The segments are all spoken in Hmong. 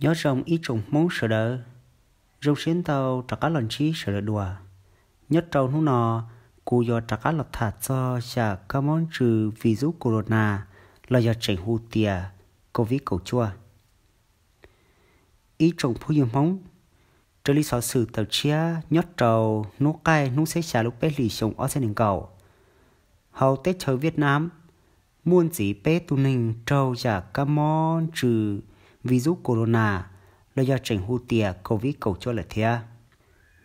Nyob zoo ib tsoom Hmoob sawv daws, zoo siab ntau rov qab los ntsib sawv daws dua. Nyob rau hnub no, kuv yuav rov qab los tham txog yam kab mob ntsws virus corona los yog tseem hu tias covid kaum cuaj. Ib tsoom phooj ywg Hmoob, raws li xov xwm tawm tshiab nyob rau hnub qaij hnub xiab xya lub peb hlis xyoo ob txhiab nees nkaum, hauv teb chaws Vietnam muaj ntxiv peb tug neeg raug yam kab mob ntsws virus corona los yog tseem hu tias covid kaum cuaj lawm thiab.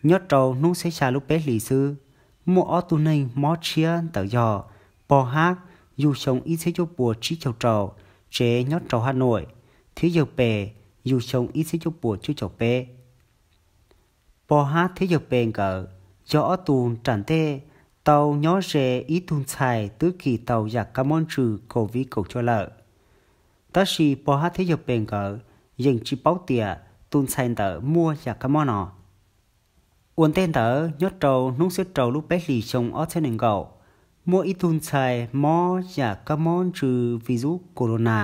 Nyob rau hnub xiab xya lub peb hlis xwb, muaj ob tug neeg mob tshiab ntawd yog Pog Hab, yug xyoo ib txhiab cuaj puas tsib caug rau, tsev nyob rau Hab Nuam, thiab yawg Pes, yug xyoo ib txhiab cuaj puas cuaj caum peb. Pog Hab thiab yawg Pes nkawd yog ob tug nram ntej tau nyob ze ib tug ntxhais twb kis tau yam kab mob ntsws covid kaum cuaj lawm. Tab sis Pog Hab thiab yawg Pes nkawd yeej tsis paub tias tus ntxhais ntawd muaj yam kab mob no. Ua ntej ntawd, nyob rau hnub xiab rau lub peb hlis xyoo ob txhiab nees nkaum, muaj ib tug ntxhais mob yam kab mob ntsws virus corona.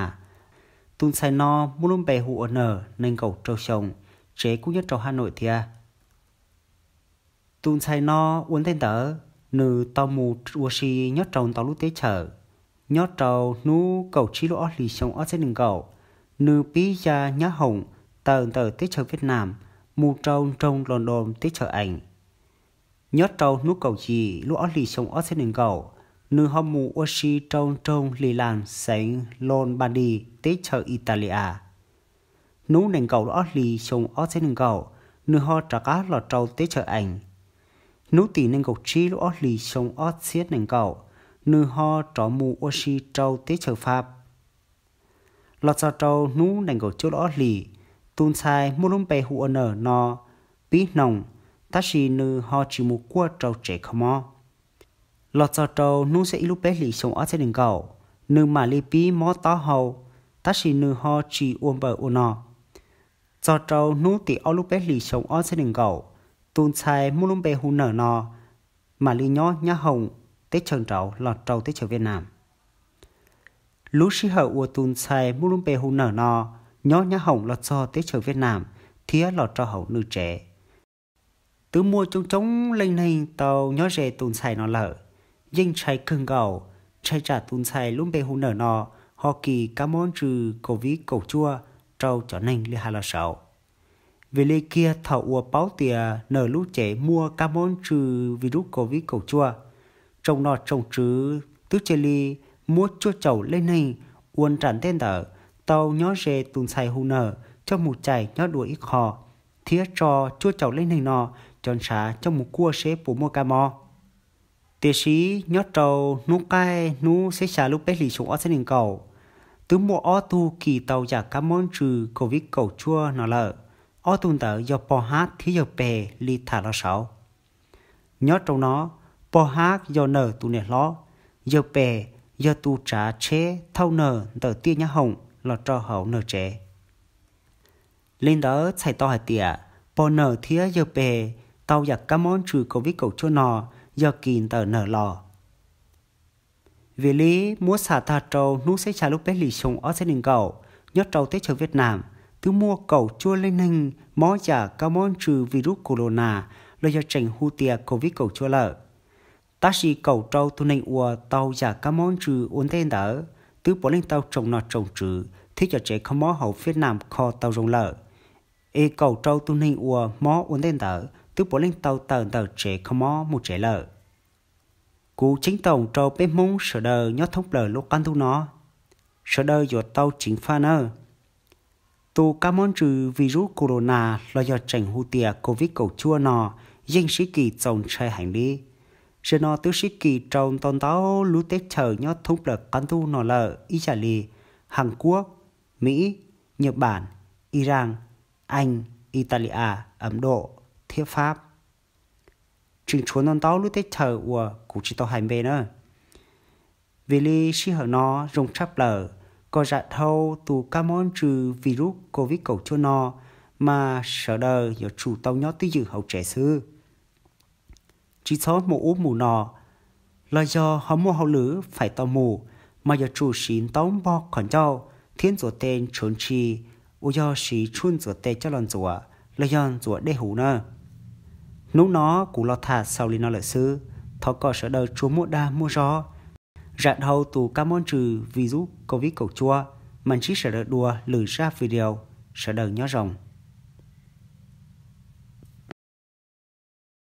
Tus ntxhais no muaj lub npe hu ua Nawm, nees nkaum rau xyoo, tsev kuj nyob rau Hab Nuam thiab. Tus ntxhais no ua ntej ntawd, nws tau mus ua si nyob rau ntau lub teb chaws. Nyob rau hnub kaum tsib lub ob hlis xyoo ob txhiab nees nkaum, nws pib ya nyab hoom tawm ntawm teb chaws Vietnam mus rau nroog London teb chaws Ees. Nyob rau hnub kaum yim lub ob hlis xyoo ob txhiab nees nkaum, nws ho mus ua si rau nroog Li Las xeev Lombardy teb chaws Italia. Hnub nees nkaum lub ob hlis xyoo ob txhiab nees nkaum, nws ho rov qab los rau teb chaws Ees. Hnub tim nees nkaum tsib lub ob hlis xyoo ob txhiab nees nkaum, nws ho rov mus ua si rau teb chaws Fab. Los txog rau hnub nees nkaum cuaj lub ob hlis, tus ntxhais muaj lub npe hu ua Nawm no pib hnoos, tab sis nws ho tsis mus kuaj rau tsev kho mob. Los txog rau hnub xiab ib lub peb hlis xyoo ob txhiab nees nkaum, nws mam li pib mob taub hau, tab sis nws ho tsis ua npawm ua no. Txog rau hnub tim ob lub peb hlis xyoo ob txhiab nees nkaum, tus ntxhais muaj lub npe hu Nawm no mam li nyob nyab hoom teb chaws nraud los rau teb chaws Vietnam. Lub sij hawm uas tus ntxhais muaj lub npe hu Nawm no nyob nyab hoom los txog teb chaws Vietnam thiab los rau hauv nws tsev, twb muaj coob coob leej neeg tau nyob ze tus ntxhais no lawm. Yeej ntshai kawg nkaus, ntshai tsam tus ntxhais lub npe hu Nawm no ho kis kab mob ntsws covid kaum cuaj rau cov neeg li hais los saud. Vim li kiag thaum uas paub tias Nawm lub cev muaj kab mob ntsws virus covid kaum cuaj, tsoom nom tsoom tswv twb cia li muab cuaj caum leej neeg ua nram ntej ntawd tau nyob ze tus ntxhais hu Nawm coj mus cais nyob dua ib qho, thiab tso cuaj caum leej neeg no cov ntshav coj mus kuaj seb puas muaj kab mob. Tiam sis nyob rau hnub qaij hnub xiab xya lub peb hlis xyoo ob txhiab nees nkaum, twb muaj ob tug kis tau yam kab mob ntsws covid kaum cuaj no lawm. Ob tug ntawd yog Pog Hab thiab yawg Pes li tham los saud. Nyob rau no, Pog Hab yog Nawm tus niam hlob, yawg Pes yog tus tsav tsheb thauj Nawm ntawm tiaj nyab hoom los rau hauv Nawm tsev. Li ntawd txhais tau hais tias Pog Nawm thiab yawg Pes tau yam kab mob ntsws covid kaum cuaj no yog kis ntawm Nawm los. Vim li muab xam tag rau hnub xiab xya lub peb hlis xyoo ob txhiab nees nkaum, nyob rau teb chaws Vietnam twb muaj kaum cuaj leej neeg mob yam kab mob ntsws virus corona los yog tseem hu tias covid kaum cuaj lawm. Tab sis kaum rau tus neeg uas tau yam kab mob ntsws ua ntej ntawd twb puav leej tau tsoom nom tsoom tswv thiab cov tsev kho mob hauv Vietnam kho tau zoo lawm. Es kaum rau tus neeg uas mob ua ntej ntawd twb puav leej tau tawm ntawm tsev kho mob mus tsev lawm. Kuv ceeb toom rau peb Hmoob sawv daws nyob thoob plaws lub qab ntuj no, sawv daws yuav tau ceev faj nawb. Tus kab mob ntsws virus corona los yog tseem hu tias covid kaum cuaj no yeej sib kis txaus ntshai heev li. Zaum no twb sib kis rau ntau ntau lub teb chaws nyob thoob plaws qab ntuj no lawm ib yam li Hàn Quốc, Mỹ, Nhật Bản, Iran, Anh, Italia, Ấn Độ thiab Pháp. Tseem tshuav ntau ntau lub teb chaws uas kuv tsis tau hais npe na. Vim li sij hawm no zoo tshaj plaws, kom zam dhau tus kab mob ntsws virus covid kaum cuaj no mas sawv daws yuav tsum tau nyob twj ywm hauv tsev xwb. Tsis txhob mus ub mus no, los yog ho muaj hauj lwm faim tau mus, mas yuav tsum siv ntaub npog qhov ncauj thiab ntxuav tes ntshuav ntshis uas yog siv tshuaj ntxuav tes coj los ntxuav los yog ntxuav dej huv na. Hnub no kuv los tham xaus li no lawm xwb, thov kom sawv daws tsuas muaj dag muaj zog. Zam dhau tus kab mob ntsws virus covid kaum cuaj, mas ntsib sawv daws dua lwm zaj video, sawv daws nyob zoo.